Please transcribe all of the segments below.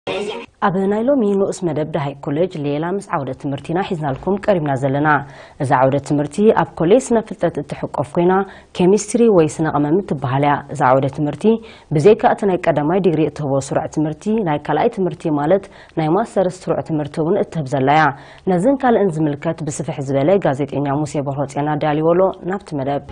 ኣብ ናይ ሎሚ ንኡስ መደብ ደሃይ ኮሌጅ ሌላ ምስ ዓውደ ትምህርቲና ሒዝናልኩም ቀሪብና ዘለና። እዛ ዓውደ ትምህርቲ ኣብ ኮሌጅ ስነ ፍልጠት እትሕቆፍ ኮይና፣ ኬሚስትሪ ወይ ስነ ቀመም እትበሃል እያ። እዛ ዓውደ ትምህርቲ ብዘይካ እቲ ናይ ቀዳማይ ዲግሪ እትህቦ ስሩዕ ትምህርቲ፣ ናይ ካልኣይ ትምህርቲ ማለት ናይ ማስተርስ ስሩዕ ትምህርቲ እውን እትህብ ዘላ እያ። ነዝን ካልእን ዝምልከት ብስፍሕ ዝበለ ጋዜጠኛ ሙሴ በርሆ ጼና ዳልዎ ኣሎ። ናብቲ መደብ።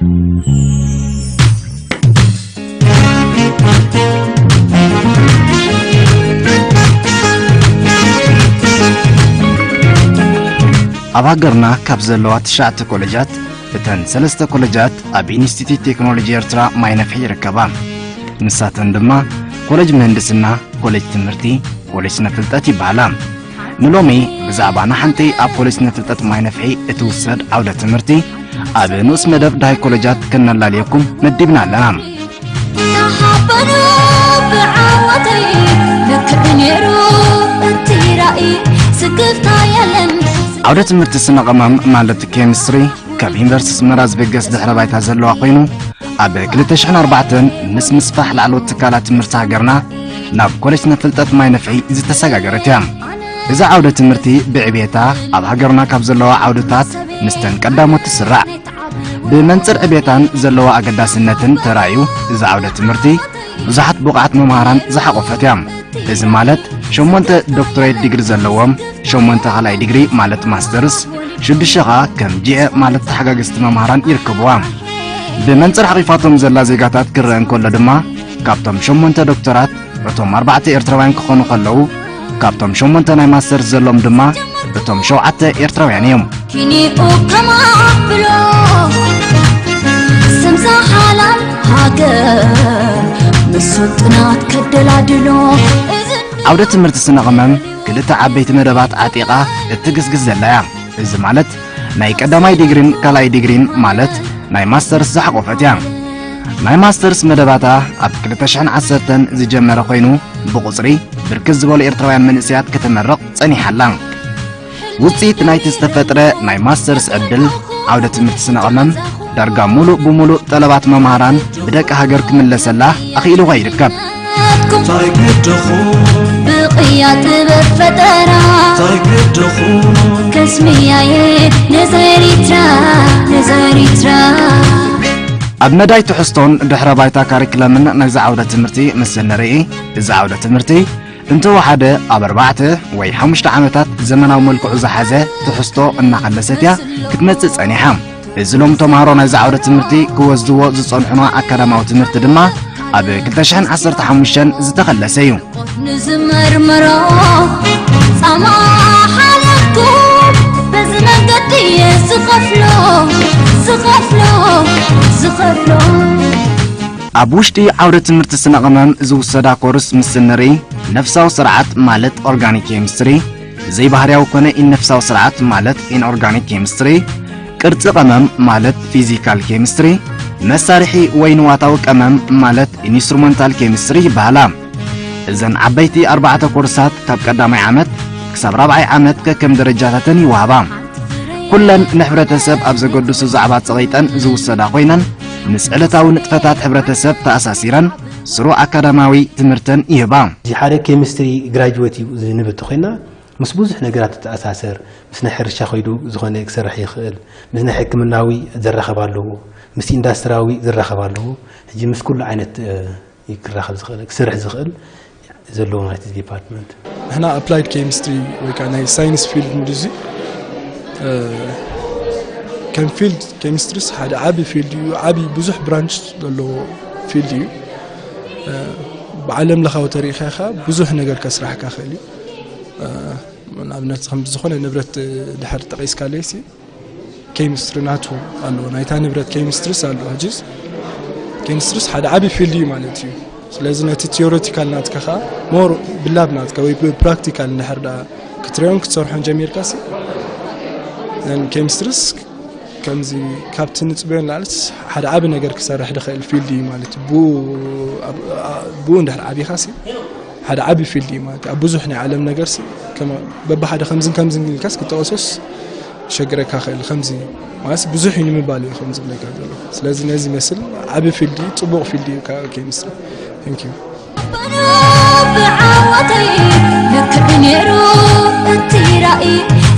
ኣብ ሃገርና ካብ ዘለዋ ትሽዓተ ኮሌጃት፣ እተን ሰለስተ ኮሌጃት ኣብ ኢንስቲትዩት ቴክኖሎጂ ኤርትራ ማይ ነፍሒ ይርከባ። ንሳተን ድማ ኮሌጅ ምህንድስና፣ ኮሌጅ ትምህርቲ፣ ኮሌጅ ስነ ፍልጠት ይበሃላ። ንሎሚ ብዛዕባ ንሓንቲ ኣብ ኮሌጅ ስነ ፍልጠት ማይ ነፍሒ እትውሰድ ዓውደ ትምህርቲ ኣብ ንኡስ መደብ ዳይ ኮሌጃት ከነላልየኩም መዲብና ኣለና። ተሓበኑ ብዓወተይ ልክዕ ነይሩ እቲ ራእይ ስክፍታ የለን። ዓውደ ትምህርቲ ስነ ቀመም ማለት ኬሚስትሪ ካብ ዩኒቨርሲቲ ኣስመራ ዝብገስ ድሕረ ባይታ ዘለዋ ኮይኑ፣ ኣብ ክልተ ሽሕን ኣርባዕተን ምስ ምስፋሕ ላዕለዎት ትካላት ትምህርቲ ሃገርና ናብ ኮሌጅ ስነ ፍልጠት ማይ ነፍሒ ዝተሰጋገረት እያ። እዛ ዓውደ ትምህርቲ ብዕቤታ ኣብ ሃገርና ካብ ዘለዋ ዓውድታት ምስተን ቀዳሞት ትስራዕ። ብመንጽር ዕቤታን ዘለዋ ኣገዳስነትን ተራእዩ፣ እዛ ዓውደ ትምህርቲ ብዙሓት ብቑዓት መምሃራን ዝሓቖፈት እያ። እዚ ማለት ሸሞንተ ዶክትሬት ዲግሪ ዘለዎም፣ ሸሞንተ ካልኣይ ዲግሪ ማለት ማስተርስ፣ ሽዱሽተ ኸኣ ከም ጂኤ ማለት ተሓጋገዝቲ መምሃራን ይርከብዋ። ብመንጽር ሓቒፋቶም ዘላ ዜጋታት ክረአ እንከሎ ድማ፣ ካብቶም ሸሞንተ ዶክተራት እቶም ኣርባዕተ ኤርትራውያን ክኾኑ ከለዉ፣ ካብቶም ሸሞንተ ናይ ማስተርስ ዘሎም ድማ እቶም ሸውዓተ ኤርትራውያን እዮም። ኪኒኡ ከማብሎ ስምዛ ሓላል ሃገር ንሱ ጥናት ከደላድሎ። ዓውደ ትምህርቲ ስነ ቅመም ክልተ ዓበይቲ መደባት ዓጢቓ እትግስግስ ዘላ እያ። እዚ ማለት ናይ ቀዳማይ ዲግሪን ካልኣይ ዲግሪን ማለት ናይ ማስተርስ ዝሓቆፈት እያ። ናይ ማስተርስ መደባታ ኣብ ክልተ ሽሕን ዓሰርተን ዝጀመረ ኮይኑ፣ ብቁጽሪ ብርክት ዝበሉ ኤርትራውያን መንእሰያት ከተመርቕ ጸኒሓ ኣላ። ውጽኢት ናይቲ ዝተፈጥረ ናይ ማስተርስ ዕድል ዓውደ ትምህርቲ ስነ ቀመም ዳርጋ ሙሉእ ብሙሉእ ጠለባት መምሃራን ብደቂ ሃገር ክምለሰላ ኣኽኢልዋ ይርከብ። እንታይ ግድኹም ብቕያ ጥበብ ፈጠራ እንታይ ግድኹም ከስምያየ ነዛ ኤሪትራ፣ ነዛ ኤሪትራ። ኣብ መዳይ ትሕዝቶን ድሕረ ባይታ ካሪክለምን ናይዚ ዓውደ ትምህርቲ ምስ እንርኢ፣ እዚ ዓውደ ትምህርቲ እንተወሓደ ኣብ ኣርባዕተ ወይ ሓሙሽተ ዓመታት ዘመናዊ መልክዑ ዝሓዘ ትሕዝቶ እናኸለሰት እያ ክትመጽእ ጸኒሓ። እዚ ሎም ተምሃሮ ናይዚ ዓውደ ትምህርቲ ክወስድዎ ዝጸንሑና ኣካዳማዊ ትምህርቲ ድማ ኣብ ክልተ ሽሕን ዓሰርተ ሓሙሽተን ዝተኸለሰ እዩ። ንዝመርምሮ ጻማ ሓለፍኩ በዚ መንገዲ እየ ዝኸፍሎ፣ ዝኸፍሎ፣ ዝኸፍሎ። ኣብ ውሽጢ ዓውደ ትምህርቲ ስነ ቅመም ዝውሰዳ ኮርስ ምስ እንርኢ፣ ነፍሳዊ ስርዓት ማለት ኦርጋኒክ ኬሚስትሪ፣ ዘይባህርያዊ ኮነ ኢነፍሳዊ ስርዓት ማለት ኢንኦርጋኒክ ኬሚስትሪ፣ ቅርጺ ቀመም ማለት ፊዚካል ኬሚስትሪ፣ መሳርሒ ወይ ንዋታዊ ቀመም ማለት ኢንስትሩመንታል ኬሚስትሪ ይበሃላ። እዘን ዓበይቲ ኣርባዕተ ኮርሳት ካብ ቀዳማይ ዓመት ክሳብ ራብዓይ ዓመት ከከም ደረጃታተን ይወሃባ። ኩለን ንሕብረተሰብ ኣብ ዘገድሱ ዛዕባ ጸቒጠን ዝውሰዳ ኮይነን፣ ምስ ዕለታዊ ንጥፈታት ሕብረተሰብ ተኣሳሲረን ስሩዕ ኣካዳማዊ ትምህርተን ይህባ። እዚ ሓደ ኬሚስትሪ ግራጅዌት እዩ ዝንብል እንተኾይና፣ ምስ ብዙሕ ነገራት ይተኣሳሰር። ምስ ናይ ሕርሻ ከይዱ ዝኾነ ክሰርሕ ይኽእል፣ ምስ ናይ ሕክምናዊ ዝራኸብ ኣለዎ፣ ምስ ኢንዳስትሪያዊ ዝራኸብ ኣለዎ። ሕጂ ምስ ኩሉ ዓይነት፣ እ፣ ክራኸብ ዝኽእል፣ ክሰርሕ ዝኽእል ዘለዎ ማለት እዩ ዲፓርትመንት። ንሕና ኣፕላይድ ኬሚስትሪ ወይ ከዓ ናይ ሳይንስ ፊልድ ንድዚ፣ እ፣ ከም ፊልድ ኬሚስትሪስ ሓደ ዓቢ ፊልድ እዩ፣ ዓቢ ብዙሕ ብራንች ዘለዎ ፊልድ እዩ። እ፣ ብዓለም ለኻዊ ተሪኢኻ ኢኻ ብዙሕ ነገር ከስራሕካ ክእል እዩ። እ፣ ንኣብነት ከም ዝኾነ ንብረት ድሕር ጠቒስካለይሲ ኬሚስትሪ ናቱ ኣለዎ፣ ናይታ ንብረት ኬሚስትሪስ ኣለዎ። ሕጂስ ኬሚስትሪስ ሓደ ዓቢ ፊልድ እዩ ማለት እዩ። ስለዚ ነቲ ቲዮሬቲካል ናትካ ኸዓ ሞር ብላብ ናትካ ወይ ብፕራክቲካል እንድሕር ደኣ ክትሪኦን ክትሰርሖን ጀሚርካሲ፣ ዘን ኬሚስትሪስ ከምዚ ካብቲ ንጽበዮ ንላዕሊ ሓደ ዓቢ ነገር ክሰርሕ ዝኽእል ፊልድ እዩ ማለት እዩ። ብኡ፣ ኣብ፣ ኣ-፣ ብኡ እንድሕር ዓቢኻሲ ሓደ ዓቢ ፊልድ እዩ ማለት እዩ። ኣብ ብዙሕ ናይ ዓለም ነገርሲ ከም በብሓደ ከምዝን ከምዝን ኢልካስ ክጠቐሶስ ክሸግረካ ክእል። ከምዚ ማለት ብዙሕ እዩ ንምባል እዩ ከምዚ ዝብለካ ዘሎ። ስለዚ ነዚ ይመስል ዓቢ ፊልድ እዩ፣ ጽቡቕ ፊልድ እዩ ካብ ኬሚስትሪ። Thank you። ብዓወተይ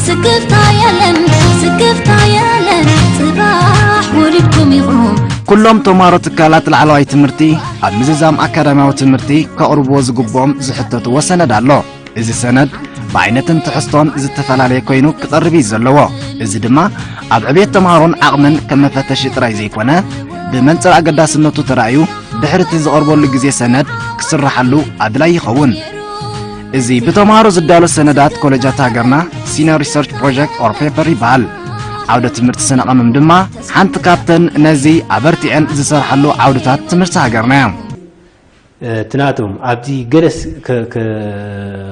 ስክፍታ የለን፣ ስክፍታ የለን፣ ጽባሕ ወሊድኩም ኢኹም። ኩሎም ተምሃሮ ትካላት ላዕለዋይ ትምህርቲ ኣብ ምዝዛም ኣካዳሚያዊ ትምህርቲ ከቕርብዎ ዝግብኦም ዝሕተትዎ ሰነድ ኣሎ። እዚ ሰነድ ብዓይነትን ትሕዝቶን ዝተፈላለየ ኮይኑ ክቐርብ እዩ ዘለዎ። እዚ ድማ ኣብ ዕብየት ተምሃሮን ዓቕምን ከም መፈተሺ ጥራይ ዘይኮነ፣ ብመንጽር ኣገዳስነቱ ተራእዩ ድሕሪ እቲ ዝቐርበሉ ግዜ ሰነድ ክስረሓሉ ኣድላይ ይኸውን። እዚ ብተምሃሮ ዝዳሎ ሰነዳት ኮለጃት ሃገርና Senior Research Project or Paper ይበሃል። ዓውደ ትምህርቲ ስነ ቀመም ድማ ሓንቲ ካብተን ነዚ ኣበርቲዐን ዝሰርሓሉ ዓውድታት ትምህርቲ ሃገርና እያ። እቲ ናቶም ኣብዚ ገለስ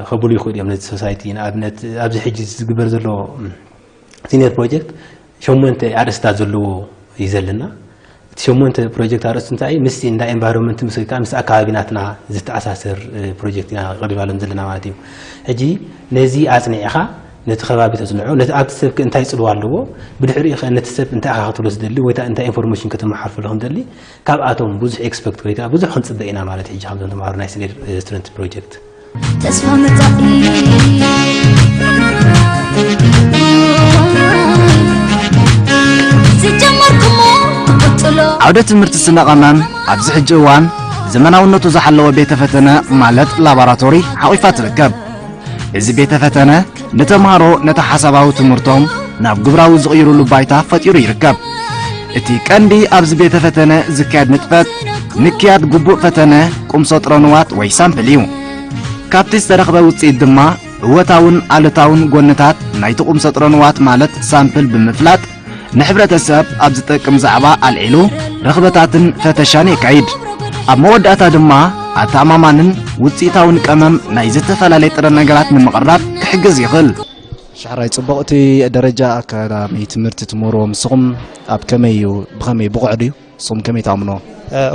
ከብሉ ይኽእሉ እዮም። ነዚ ሶሳይቲ ንኣብነት ኣብዚ ሕጂ ዝግበር ዘሎ ሲኒየር ፕሮጀክት ሸሞንተ ኣርእስታት ዘለዎ እዩ ዘለና። እቲ ሸሞንተ ፕሮጀክት ኣርእስቲ እንታይ እዩ? ምስቲ እንዳ ኤንቫይሮንመንት ምስ ወይ ከዓ ምስ ኣካባቢ ናትና ዝተኣሳሰር ፕሮጀክት ኢና ቀሪባሎም ዘለና ማለት እዩ። ሕጂ ነዚ ኣፅኒዕኻ ነቲ ከባቢ ተፅንዖ፣ ነቲ ኣብቲ ሰብ ከ እንታይ ፅልዋ ኣለዎ፣ ብድሕሪኡ ከ ነቲ ሰብ እንታይ ኢኻ ክትብሎ ዝደሊ ወይ እንታይ ኢንፎርሜሽን ከተመሓልፈሉ ከም ደሊ ካብኣቶም ብዙሕ ኤክስፐክት ወይ ከዓ ብዙሕ ክንፅበ ኢና ማለት እዩ። ሕጂ ካብዞም ተምሃሮ ናይ ስኒየር ስቱደንት ፕሮጀክት ተስፋ መጻኢ ዝጀመርኩሞ ክቕጽሎ። ዓውደ ትምህርቲ ስነ ቀመም ኣብዚ ሕጂ እዋን ዘመናውነቱ ዝሓለወ ቤተ ፈተነ ማለት ላቦራቶሪ ሓቒፋ ትርከብ። እዚ ቤተ ፈተነ ንተምሃሮ ነቲ ሓሳባዊ ትምህርቶም ናብ ግብራዊ ዝቕይሩሉ ባይታ ፈጢሩ ይርከብ። እቲ ቀንዲ ኣብዚ ቤተ ፈተነ ዝካየድ ንጥፈት ምክያድ ግቡእ ፈተነ፣ ቁምሶ ጥረንዋት ወይ ሳምፕል እዩ። ካብቲ ዝተረኽበ ውፅኢት ድማ እወታውን ኣሉታውን ጎንታት ናይቲ ቁምሶ ጥረንዋት ማለት ሳምፕል ብምፍላጥ ንሕብረተሰብ ኣብ ዝጠቅም ዛዕባ ኣልዒሉ ርኽበታትን ፈተሻን የካይድ። ኣብ መወዳእታ ድማ ኣተኣማማንን ውፅኢታውን ቀመም ናይ ዝተፈላለየ ጥረ ነገራት ንምቕራብ ክሕግዝ ይኽእል። ሻሕራይ ጽቡቕ። እቲ ደረጃ ኣካዳሚ ትምህርቲ ትምህርዎ ምስኹም ኣብ ከመይ እዩ? ብኸመይ ብቑዕ ድዩ? ንስኹም ከመይ ትኣምንዎ?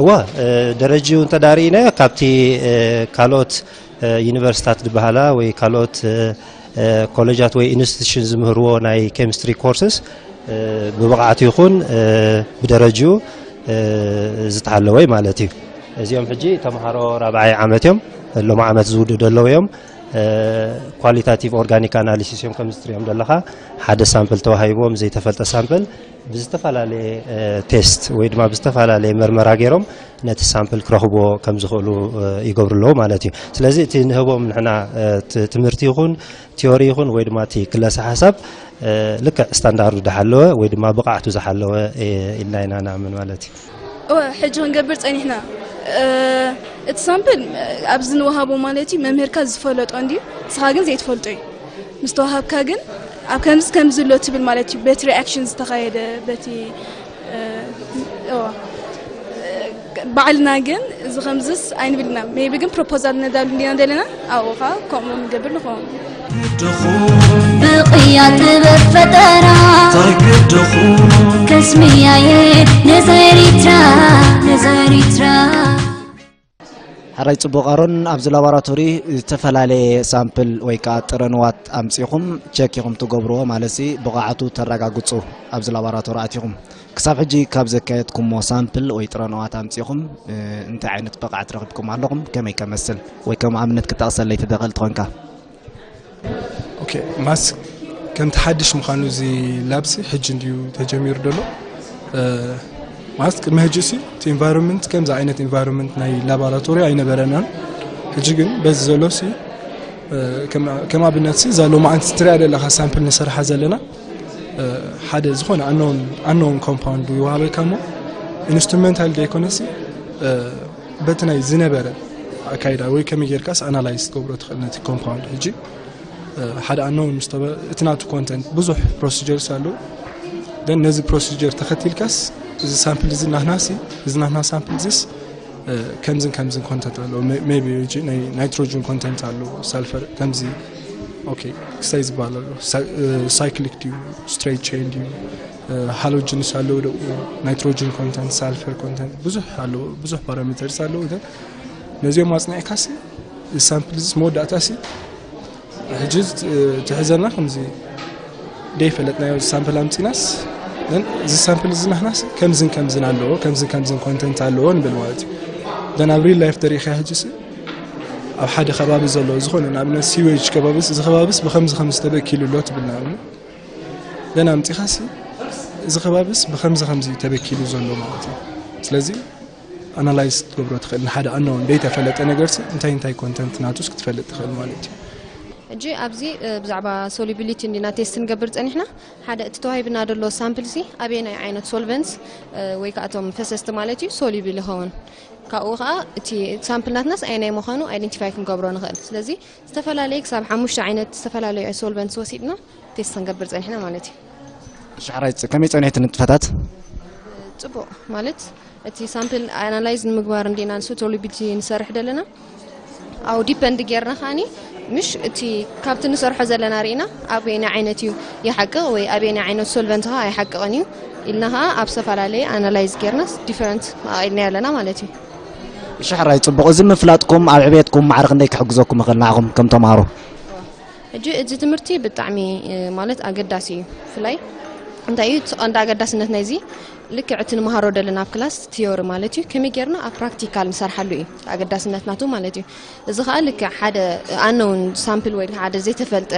እወ፣ ደረጅኡ እንተ ዳርኢነ ካብቲ ካልኦት ዩኒቨርሲታት ዝበሃላ ወይ ካልኦት ኮሌጃት ወይ ኢንስቲቱሽን ዝምህርዎ ናይ ኬሚስትሪ ኮርስስ ብብቕዓቱ ይኹን ብደረጅኡ ዝተሓለወ እዩ ማለት እዩ። እዚኦም ሕጂ ተምሃሮ ራብዓይ ዓመት እዮም። ሎም ዓመት ዝውድኡ ዘለዉ እዮም። ኳሊታቲቭ ኦርጋኒክ ኣናሊሲስ እዮም። ከም ዝትሪኦም ዘለኻ ሓደ ሳምፕል ተዋሂብዎም ዘይተፈልጠ ሳምፕል ብዝተፈላለየ ቴስት ወይ ድማ ብዝተፈላለየ መርመራ ገይሮም ነቲ ሳምፕል ክረኽብዎ ከም ዝኽእሉ ይገብሩ ኣለዉ ማለት እዩ። ስለዚ እቲ ንህቦም ንሕና ትምህርቲ ይኹን ቲዮሪ ይኹን ወይ ድማ እቲ ክለሳ ሓሳብ ልክዕ ስታንዳርዱ ዝሓለወ ወይ ድማ ብቕዓቱ ዝሓለወ ኢልና ኢና ንኣምን ማለት እዩ። እወ፣ ሕጂ ክንገብር ጸኒሕና። እቲ ሳምፕል ኣብዚ ንወሃቦ ማለት እዩ መምህርካ ዝፈለጦ እንድዩ፣ ንስኻ ግን ዘይትፈልጦ እዩ። ምስ ተዋሃብካ ግን ኣብ ከምዚ ከምዚ ኣሎ ትብል ማለት እዩ። በቲ ሪኣክሽን ዝተኻየደ በቲ እወ፣ ባዕልና ግን እዚ ከምዝስ ኣይንብልና። ሜቢ ግን ፕሮፖዛል ነዳሉ እንዲና ዘለና ኣብኡ ኸዓ ከምኡ ንገብር ንኸውን። ብቕያ ጥበብ ፈጠራ እንታይ ግድኹም ከስምያየ ነዛ ኤሪትራ ነዛ ኤሪትራ ሕራይ ጽቡቕ ኣሮን፣ ኣብዚ ላቦራቶሪ ዝተፈላለየ ሳምፕል ወይ ከኣ ጥረ ንዋት ኣምጺኹም ቸክ ኢኹም ትገብርዎ፣ ማለትሲ ብቕዓቱ ተረጋግጹ ኣብዚ ላቦራቶሪ ኣቲኹም። ክሳብ ሕጂ ካብ ዘካየድኩሞ ሳምፕል ወይ ጥረ ንዋት ኣምጺኹም እንታይ ዓይነት ብቕዓት ረኺብኩም ኣለኹም? ከመይ ከመስል ወይ ከም ኣብነት ክጠቕሰለይ ትደኽእል ትኾንካ? ኦኬ፣ ማስክ ከምቲ ሓድሽ ምዃኑ እዚ ላብሲ ሕጂ እንድዩ ተጀሚሩ ዘሎ። ማለት ቅድሚ ሕጂ ሲ እቲ ኢንቫይሮንመንት ከምዚ ዓይነት ኢንቫይሮንመንት ናይ ላቦራቶሪ ኣይነበረናን። ሕጂ ግን በዚ ዘሎ ሲ ከም ኣብነት ሲ እዛ ሎማዓንቲ ትሪኣ ዘለኻ ሳምፕል ንሰርሓ ዘለና ሓደ ዝኾነ ኣኖን ኣኖን ኮምፓውንድ ይወሃበካ እሞ ኢንስትሩመንታል ዘይኮነ ሲ በቲ ናይ ዝነበረ ኣካይዳ ወይ ከመይ ጌርካስ ኣናላይዝ ትገብሮ ትኽእል ነቲ ኮምፓውንድ ሕጂ ሓደ ኣኖውን ምስ ተበ እቲ ናቱ ኮንተንት ብዙሕ ፕሮሲጀርስ ኣለዉ ደን ነዚ ፕሮሲጀር ተኸቲልካስ እዚ ሳምፕል እዚ ናህናሲ እዚ ናህና ሳምፕል እዚስ ከምዝን ከምዝን ኮንተንት ኣለዎ ሜቢ ሕጂ ናይ ናይትሮጅን ኮንተንት ኣለዎ ሳልፈር ከምዚ ኦኬ ክስታይ ዝበሃል ኣሎ ሳይክሊክ ድዩ ስትሬት ቼን ድዩ ሃሎጅንስ ኣለዉ ዶ ናይትሮጅን ኮንተንት ሳልፈር ኮንተንት ብዙሕ ኣለዎ ብዙሕ ፓራሜተርስ ኣለዉ ነዚኦም ኣፅኒዕካሲ ሳምፕል ዝስ መወዳእታሲ ሕጂ ትሕዘና ከምዚ ደይፈለጥናዮ ሳምፕል ኣምፂናስ እዚ ሳምፕል እዚ ናህናስ ከምዝን ከምዝን ኣለዎ ከምዝን ከምዝን ኮንተንት ኣለዎ ንብል ማለት እዩ ደን ኣብ ሪል ላይፍ ተሪኢኻ ሕጂስ ኣብ ሓደ ከባቢ ዘሎ ዝኾነ ንኣብነት ሲዌጅ ከባቢስ እዚ ከባቢስ ብከምዚ ከምዚ ተበኪሉ ኣሎ ትብል ንኣብነት ገና ኣምፂኻሲ እዚ ከባቢስ ብከምዚ ከምዚ ተበኪሉ ዘሎ ማለት እዩ። ስለዚ ኣናላይዝ ክትገብሮ ትኽእል ንሓደ ኣናውን ደይተፈለጠ ነገርሲ እንታይ እንታይ ኮንተንት ናቱስ ክትፈልጥ ትኽእል ማለት እዩ። ሕጂ ኣብዚ ብዛዕባ ሶሉቢሊቲ እንዲና ቴስት ንገብር ፀኒሕና። ሓደ እቲ ተዋሂብና ዘሎ ሳምፕል ሲ ኣበየናይ ዓይነት ሶልቨንትስ ወይ ከዓ እቶም ፈሰስቲ ማለት እዩ ሶሉብል ይኸውን። ካብኡ ከዓ እቲ ሳምፕል ናትናስ ኣየናይ ምዃኑ ኣይደንቲፋይ ክንገብሮ ንኽእል። ስለዚ ዝተፈላለየ ክሳብ ሓሙሽተ ዓይነት ዝተፈላለዩ ሶልቨንትስ ወሲድና ቴስት ክንገብር ፀኒሕና ማለት እዩ። ሽሕራይ ከመይ ፀኒሕቲ ንጥፈታት? ፅቡቅ ማለት እቲ ሳምፕል ኣናላይዝ ንምግባር እንዲና ንሶሉቢሊቲ ንሰርሕ ዘለና። ኣው ዲፐንድ ጌርና ከዓኒ ምሽ እቲ ካብቲ ንሰርሖ ዘለና ርኢና ኣበየናይ ዓይነት እዩ ይሓቅቕ ወይ ኣበየናይ ዓይነት ሶልቨንት ከዓ ኣይሓቅቕን እዩ ኢልና ከዓ ኣብ ዝተፈላለየ ኣናላይዝ ጌርና ዲፈረንት ኣቒድና ኣለና ማለት እዩ። ሽሕራይ ፅቡቕ። እዚ ምፍላጥኩም ኣብ ዕብየትኩም ማዕረ ክንደይ ክሕግዘኩም ይኽእል ንዓኹም ከም ተምሃሮ? ሕጂ እዚ ትምህርቲ ብጣዕሚ ማለት ኣገዳሲ እዩ። ብፍላይ እንታይ እዩ እቲ ቀንዲ ኣገዳስነት ናይዚ ልክዕ እቲ ንመሃሮ ደለና ኣብ ክላስ ቲዮሪ ማለት እዩ ከመይ ጌርና ኣብ ፕራክቲካል ንሰርሓሉ እዩ ኣገዳስነት ናቱ ማለት እዩ። እዚ ከዓ ልክዕ ሓደ ኣነውን ሳምፕል ወይ ሓደ ዘይተፈልጠ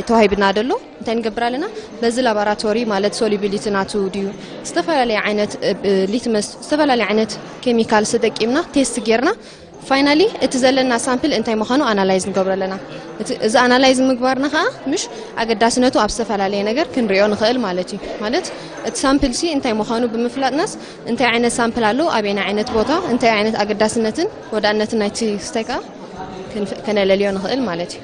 ተዋሂብና ደሎ እንታይ ንገብር ኣለና በዚ ላቦራቶሪ ማለት ሶሉቢሊቲ ናቱ ድዩ ዝተፈላለየ ዓይነት ሊትመስ ዝተፈላለየ ዓይነት ኬሚካል ተጠቂምና ቴስት ጌርና ፋይናሊ እቲ ዘለና ሳምፕል እንታይ ምዃኑ ኣናላይዝ ንገብሮ ኣለና። እዚ ኣናላይዝ ምግባርና ከዓ ምሽ ኣገዳስነቱ ኣብ ዝተፈላለየ ነገር ክንሪኦ ንኽእል ማለት እዩ። ማለት እቲ ሳምፕል ሲ እንታይ ምዃኑ ብምፍላጥናስ እንታይ ዓይነት ሳምፕል ኣለዉ፣ ኣበየናይ ዓይነት ቦታ፣ እንታይ ዓይነት ኣገዳስነትን ወዳእነትን ናይቲ ስታይ ከዓ ከነለልዮ ንኽእል ማለት እዩ።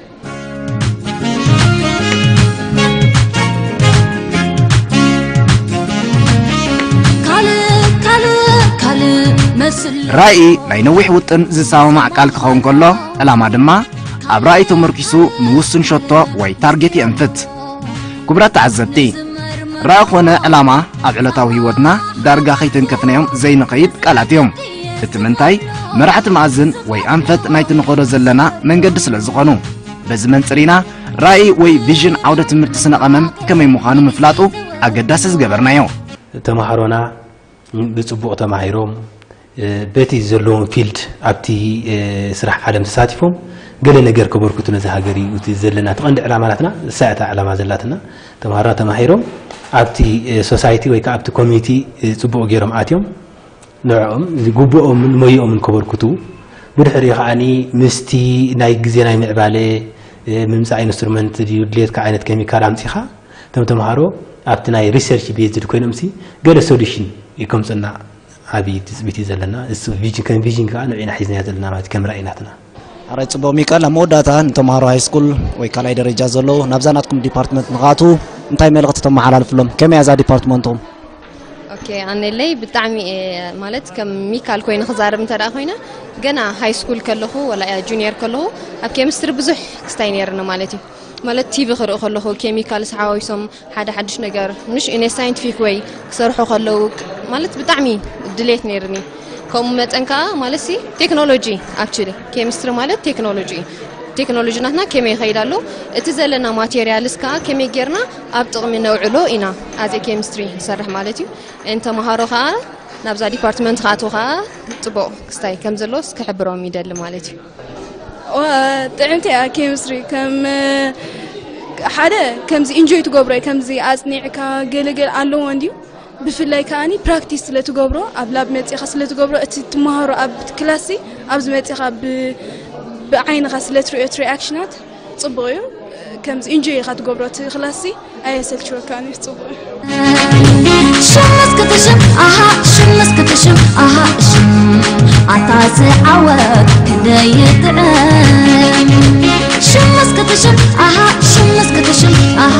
ራእይ ናይ ነዊሕ ውጥን ዝሰማማዕ ቃል ክኸውን ከሎ፣ ዕላማ ድማ ኣብ ራእይ ተመርኪሱ ንውሱን ሸቶ ወይ ታርጌት የእንፍት። ክቡራት ተዓዘብቲ፣ ራእይ ኾነ ዕላማ ኣብ ዕለታዊ ህይወትና ዳርጋ ከይተንከፍናዮም ዘይንኸይድ ቃላት እዮም። እቲ ምንታይ መራሕቲ መኣዝን ወይ ኣንፈት ናይቲ ንኸዶ ዘለና መንገዲ ስለ ዝኾኑ። በዚ መንፅር ኢና ራእይ ወይ ቪዥን ዓውደ ትምህርቲ ስነ ቀመም ከመይ ምዃኑ ምፍላጡ ኣገዳሲ ዝገበርናዮ። ተምሃሮና ብፅቡቕ ተማሂሮም በቲ ዘለዎም ፊልድ ኣብቲ ስራሕ ዓለም ተሳቲፎም ገለ ነገር ከበርክቱ ነዚ ሃገር እዩ እቲ ዘለና እቲ ቀንዲ ዕላማ ናትና እሳ እታ ዕላማ ዘላትና ተምሃሮና ተማሂሮም ኣብቲ ሶሳይቲ ወይ ከዓ ኣብቲ ኮሚኒቲ ፅቡቕ ገይሮም ኣትዮም ንዕኦም ግቡኦምን ሞይኦምን ከበርክቱ ብድሕሪኡ ከዓኒ ምስቲ ናይ ግዜ ናይ ምዕባለ ምምፃእ ኢንስትሩመንት ድዩ ድሌትካ ዓይነት ኬሚካል ኣምፂኻ እቶም ተምሃሮ ኣብቲ ናይ ሪሰርች ቤዝድ ኮይኖም ሲ ገለ ሶሉሽን ከምፀና ዓብዪ ትፅቢት እዩ ዘለና እሱ ቪዥን ከም ቪዥን ከዓ ንዒና ሒዝናዮ ዘለና ማለት ከም ራእይ ናትና ኣራይ ፅቡቅ ሚካኤል ኣብ መወዳእታ ንተምሃሮ ሃይ ስኩል ወይ ካልኣይ ደረጃ ዘለዉ ናብዛ ናትኩም ዲፓርትመንት ንክኣትዉ እንታይ መልእክቲ ተመሓላልፍሎም ከመይ እያ እዛ ዲፓርትመንትኩም ኦኬ ኣነለይ ብጣዕሚ እየ ማለት ከም ሚካል ኮይነ ክዛረብ እንተ ደኣ ኮይነ ገና ሃይ ስኩል ከለኹ ወላ ጁኒየር ከለኹ ኣብ ኬሚስትሪ ብዙሕ ክስታይ ነይርኒ ማለት እዩ ማለት ቲቪ ክርኢ ከለኹ ኬሚካልስ ሓዋዊሶም ሓደ ሓድሽ ነገር ምሽ ኢነ ሳይንቲፊክ ወይ ክሰርሑ ከለዉ ማለት ብጣዕሚ ድሌት ነይርኒ ከምኡ መጠን ከዓ ማለት ሲ ቴክኖሎጂ ኣክቹሊ ኬሚስትሪ ማለት ቴክኖሎጂ እዩ ቴክኖሎጂ ናትና ከመይ ይኸይድ ኣሎ እቲ ዘለና ማቴሪያልስ ከዓ ከመይ ጌርና ኣብ ጥቕሚ ነውዕሎ ኢና ኣዘ ኬሚስትሪ ንሰርሕ ማለት እዩ እን ተምሃሮ ከዓ ናብዛ ዲፓርትመንት ክኣትዉ ከዓ ፅቡቕ ክስታይ ከም ዘሎስ ክሕብሮም ይደሊ ማለት እዩ ጥዕምቲ እያ ኬሚስትሪ ከም ሓደ ከምዚ ኢንጆይ ትገብሮ ከምዚ ኣፅኒዕካ ገለገል ኣለዎ እንድዩ ብፍላይ ከዓኒ ፕራክቲስ ስለ ትገብሮ ኣብ ላብ መፂኻ ስለ ትገብሮ እቲ ትመሃሮ ኣብ ክላሲ ኣብዚ መፂኻ ብዓይንኻ ስለ ትሪኦ እቲ ሪኣክሽናት ፅቡቕ እዩ ከምዚ ኢንጆይ ኢኻ ትገብሮ እቲ ክላሲ ኣየሰልችወካን እዩ ፅቡቕ እዩ ሽምስ ክትሽም ኣሃ ሽምስ ክትሽም ኣሃ ሽም ኣታ ዝዓወት ክንደይ ይጥዕም ሽምስ ክትሽም ኣሃ ሽምስ ክትሽም ኣሃ